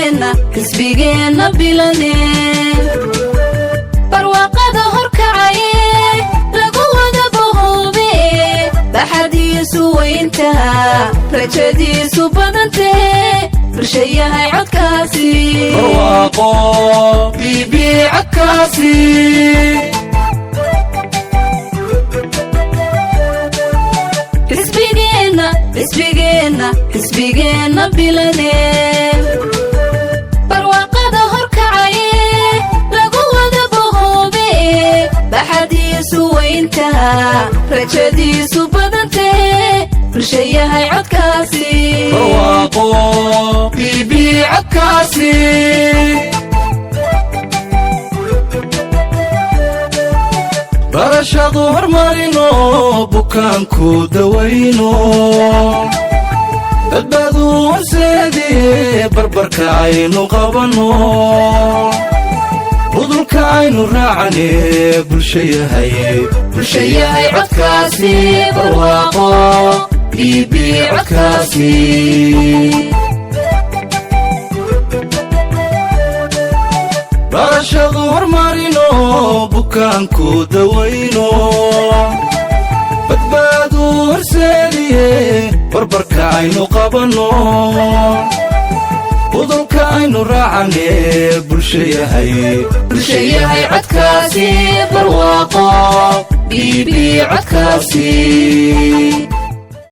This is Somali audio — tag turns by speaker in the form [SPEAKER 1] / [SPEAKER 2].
[SPEAKER 1] Xisbigeenna, xisbigeenna bilane, barwaaqada horkacaye, lagu wada bahoobe, baxadiisu weyntaha, rajadiisu badantee, bulshayahay codkaasi.
[SPEAKER 2] Barwaaqo BB codkaasi.
[SPEAKER 1] Xisbigeenna, xisbigeenna, xisbigeenna bilane, barwaaqada horkacaye, lagu wada bahoobe, baxadiisu weyntaha, rajadiisu badantee, bulshayahay codkaasi.
[SPEAKER 2] Barwaaqo BB codkaasi. Barashadu hormarino, bukaanku dawayno, badbaadu horseediye, barbarka aynu qabanno, budulka aynu raacane, bulshayahay, bulshayahay codkaasi. Barwaaqo BB codkaasi. Barashadu hormarino, bukaanku dawayno, badbaadu horseediye, barbarka aynu qabanno, budulka aynu raacane, bulshayahay,
[SPEAKER 1] Bulshayahay codkaasi. Barwaaqo BB codkaasi.